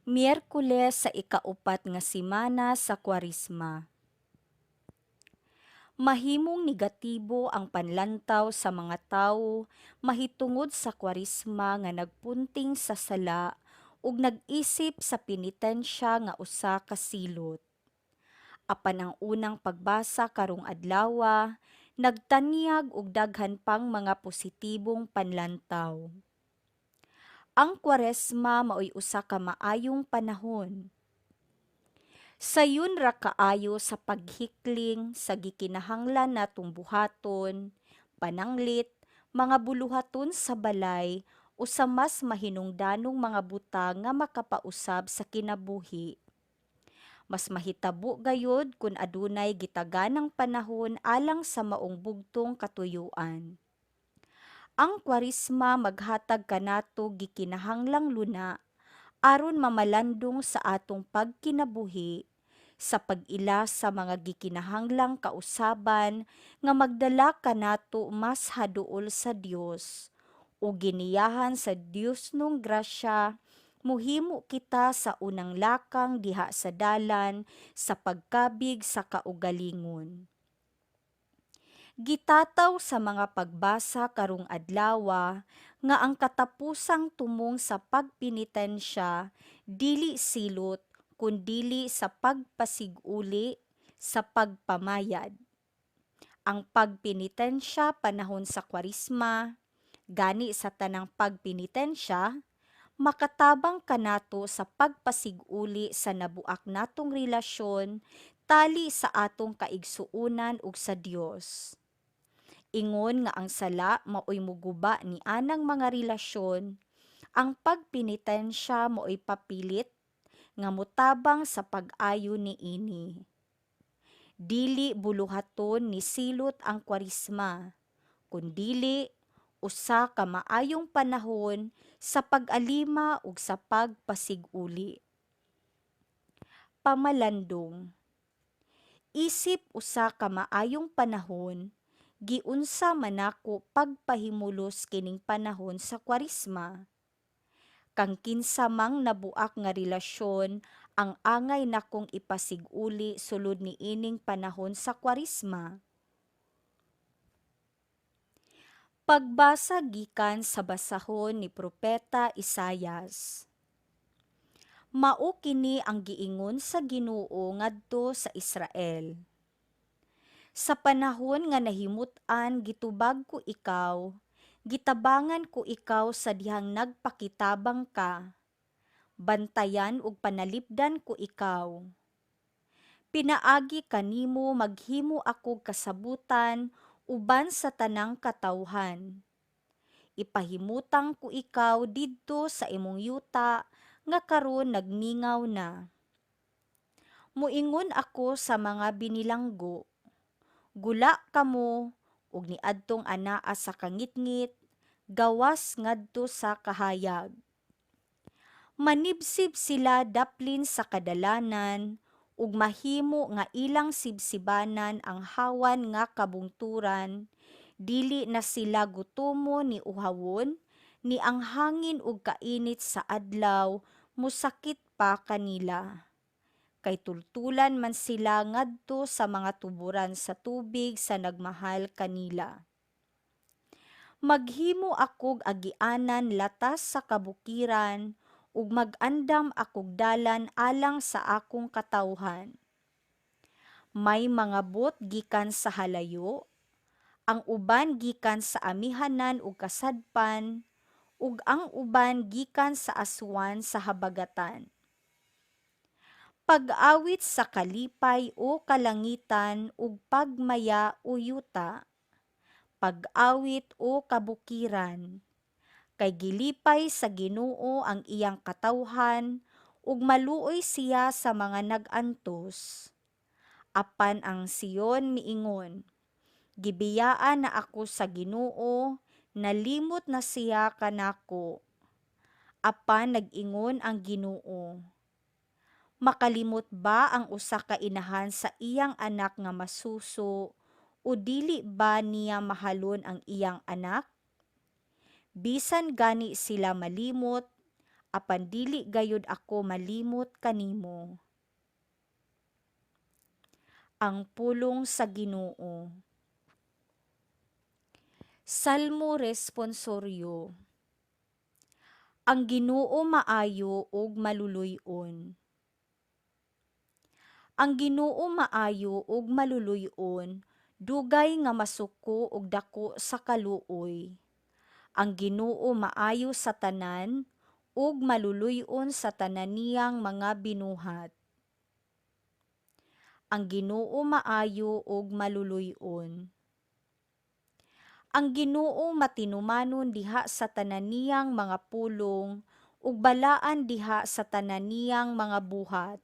Miyerkules sa ikaupat nga semana sa Kwaresma. Mahimong negatibo ang panlantaw sa mga tawo mahitungod sa Kwaresma nga nagpunting sa sala ug nag-isip sa penitensya nga usa ka silot. Apan ang unang pagbasa karong adlawa nagtanyag og daghan pang mga positibong panlantaw. Ang Kwaresma maoy usa ka maayong panahon. Sayon ra kaayo sa paghikling sa gikinahanglan natong buhaton, pananglit mga buluhaton sa balay o sa mas mahinungdanong mga butang nga makapausab sa kinabuhi. Mas mahitabo gayod kun adunay gitaganang panahon alang sa maong bugtong katuyuan. Ang Kwaresma maghatag kanato gikinahanglang luna aron mamalandong sa atong pagkinabuhi sa pag-ila sa mga gikinahanglang kausaban nga magdala kanato mas haduol sa Dios ug giniyahan sa Diosnong grasya, mohimo kita sa unang lakang diha sa dalan sa pagkabig sa kaugalingon. Gitataw sa mga pagbasa karong adlawa nga ang katapusang tumong sa pagpenitensya dili silot kundili sa pagpasig-uli, sa pagpamayad. Ang pagpenitensya panahon sa Kwaresma, gani sa tanang pagpenitensya, makatabang kanato sa pagpasig-uli sa nabuak natong relasyon tali sa atong kaigsuonan ug sa Dios. Ingon nga ang sala maoy muguba ni anang mga relasyon, ang pagpenitensya maoy papilit nga motabang sa pag-ayo niini. Dili buluhaton ni silot ang Kwaresma, kundili usa ka maayong panahon sa pag-alima ug sa pagpasig-uli. Pamalandong. Isip usa ka maayong panahon, giunsa man nako pagpahimulos kining panahon sa Kwaresma? Kang kinsa mang nabuak nga relasyon ang angay nakong ipasig-uli sulod niining panahon sa Kwaresma? Pagbasa gikan sa basahon ni Propeta Isayas. Mao kini ang giingon sa Ginoo ngadto sa Israel. Sa panahon nga nahimut-an gitubag ko ikaw, gitabangan ko ikaw sa dihang nagpakitabang ka. Bantayan ug panalipdan ko ikaw. Pinaagi kanimo maghimo akog kasabutan uban sa tanang katawhan. Ipahimutang ko ikaw didto sa imong yuta nga karon nagmingaw na. Moingon ako sa mga binilanggo, "Gula kamo ug niadtong anaa sa kangitngit, gawas ngadto sa kahayag." Manibsib sila daplin sa kadalanan ug mahimo nga ilang sibsibanan ang hawan nga kabungturan, dili na sila gutomon ni uhawon, ni ang hangin ug kainit sa adlaw mosakit pa kanila. Kay tultulan man sila ngadto sa mga tuboran sa tubig sa nagmahal kanila. Maghimo akog agianan latas sa kabukiran ug mag-andam akog dalan alang sa akong katawhan. May mangabot gikan sa halayo, ang uban gikan sa amihanan ug kasadpan, ug ang uban gikan sa aswan sa habagatan. Pag-awit sa kalipay, o kalangitan, ug pagmaya, o yuta. Pag-awit, o kabukiran. Kay gilipay sa Ginoo ang iyang katawhan ug maluoy siya sa mga nag-antos. Apan ang Sion miingon, "Gibiyaan na ako sa Ginoo, nalimot na siya kanako." Apan nag-ingon ang Ginoo, "Makalimot ba ang usa ka inahan sa iyang anak nga masuso o dili ba niya mahalon ang iyang anak? Bisan gani sila malimot, apan dili gayud ako malimot kanimo. Ang pulong sa Ginoo. Salmo Responsoryo. Ang Ginoo maayo ug maluluy-on. Ang Ginoo maayo ug maluluy-on, dugay nga masuko ug dako sa kaluoy. Ang Ginoo maayo sa tanan ug maluluy-on sa tanan niyang mga binuhat. Ang Ginoo maayo ug maluluy-on. Ang Ginoo matinumanon diha sa tanan niyang mga pulong ug balaan diha sa tanan niyang mga buhat.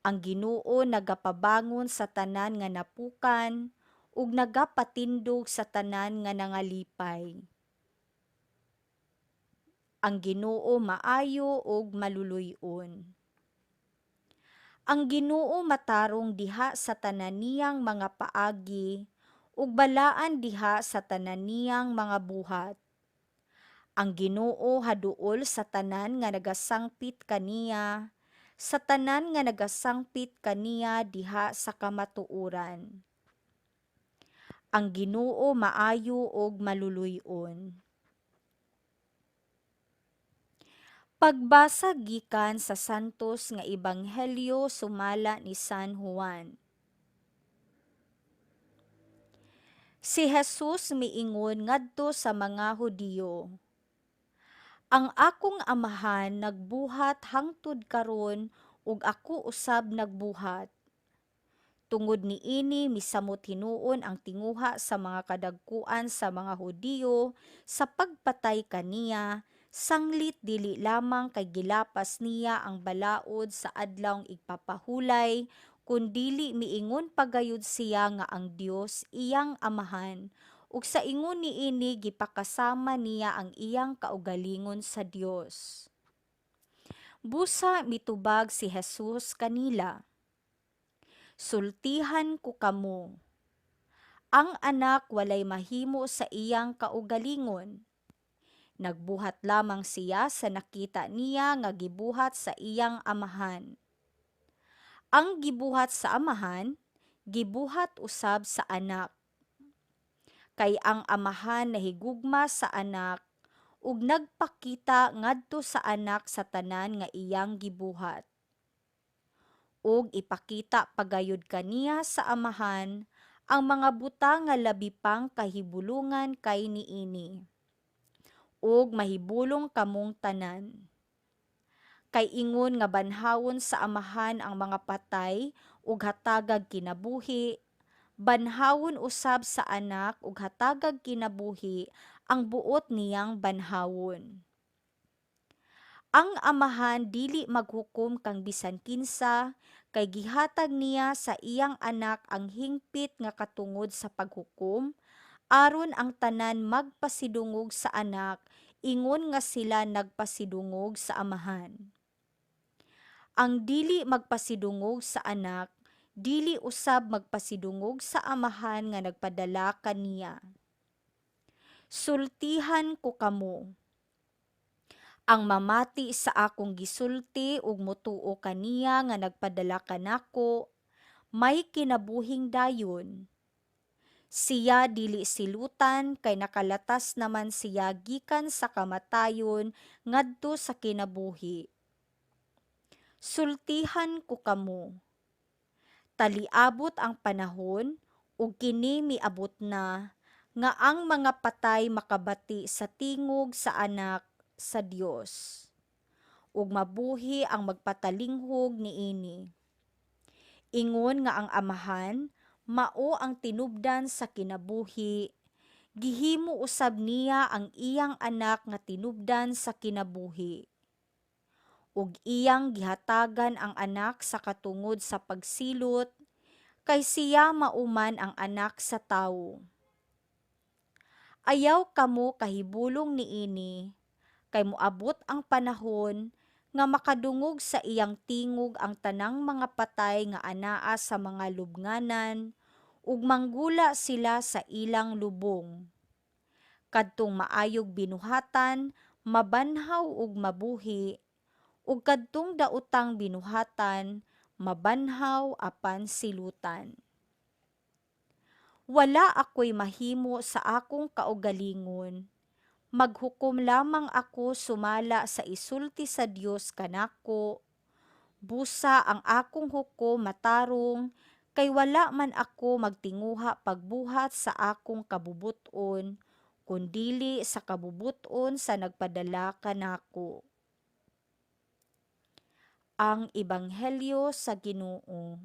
Ang Ginoo nagapabangon sa tanan nga napukan ug nagapatindog sa tanan nga nangalipay. Ang Ginoo maayo ug maluluy-on. Ang Ginoo matarong diha sa tanan niyang mga paagi ug balaan diha sa tanan niyang mga buhat. Ang Ginoo haduol sa tanan nga nagasangpit kaniya, sa tanan nga nagasangpit kaniya diha sa kamatuoran. Ang Ginoo maayo ug maluluy-on. Pagbasa gikan sa Santos nga Ebanghelyo sumala ni San Juan. Si Jesus miingon ngadto sa mga Hudiyo, Ang akong Amahan nagbuhat hangtod karon ug ako usab nagbuhat. Tungod niini misamot hinuon ang tinguha sa mga kadagkuan sa mga Hudiyo sa pagpatay kaniya, sanglit dili lamang kay gilapas niya ang balaod sa Adlawng Igpapahulay, kun dili miingon pa gayud siya nga ang Dios iyang Amahan, ug sa ingon niini gipakasama niya ang iyang kaugalingon sa Dios. Busa mitubag si Jesus kanila, Sultihan ko kamo, ang anak walay mahimo sa iyang kaugalingon. Nagbuhat lamang siya sa nakita niya nga gibuhat sa iyang amahan. Ang gibuhat sa amahan, gibuhat usab sa anak. Kay ang amahan nahigugma sa anak ug nagpakita ngadto sa anak sa tanan nga iyang gibuhat. Ug ipakita pagayod kaniya sa amahan ang mga butang nga labi pang kahibulungan kay niini. Ug mahibulong kamong tanan. Kay ingon nga banhawon sa amahan ang mga patay ug hatagag kinabuhi, banhawon usab sa anak ug hatagag kinabuhi ang buot niyang banhawon. Ang amahan dili maghukom kang bisan kinsa, kay gihatag niya sa iyang anak ang hingpit nga katungod sa paghukom, aron ang tanan magpasidungog sa anak ingon nga sila nagpasidungog sa amahan. Ang dili magpasidungog sa anak, dili usab magpasidungog sa amahan nga nagpadala kaniya. Sultihan ko kamo, ang mamati sa akong gisulti ug motuo kaniya nga nagpadala kanako, may kinabuhing dayon. Siya dili silutan kay nakalatas naman siya gikan sa kamatayon ngadto sa kinabuhi. Sultihan ko kamo, taliabot ang panahon ug kini miabot na nga ang mga patay makabati sa tingog sa anak sa Dios ug mabuhi ang magpatalinghog niini. Ingon nga ang Amahan mao ang tinubdan sa kinabuhi, gihimo usab niya ang iyang anak nga tinubdan sa kinabuhi. Ug iyang gihatagan ang anak sa katungod sa pagsilot, kay siya mao man ang anak sa tawo. Ayaw kamo kahibulong niini, kay moabot ang panahon nga makadungog sa iyang tingog ang tanang mga patay nga anaa sa mga lubnganan, ug manggula sila sa ilang lubong. Kadtong maayog binuhatan mabanhaw ug mabuhi, ug kadtong daotang binuhatan mabanhaw apan silutan. Wala ako'y mahimo sa akong kaugalingon, maghukom lamang ako sumala sa isulti sa Dios kanako, busa ang akong hukom matarong, kay wala man ako magtinguha pagbuhat sa akong kabubut-on, kundili sa kabubut-on sa nagpadala kanako. Ang Ebanghelyo sa Ginoo.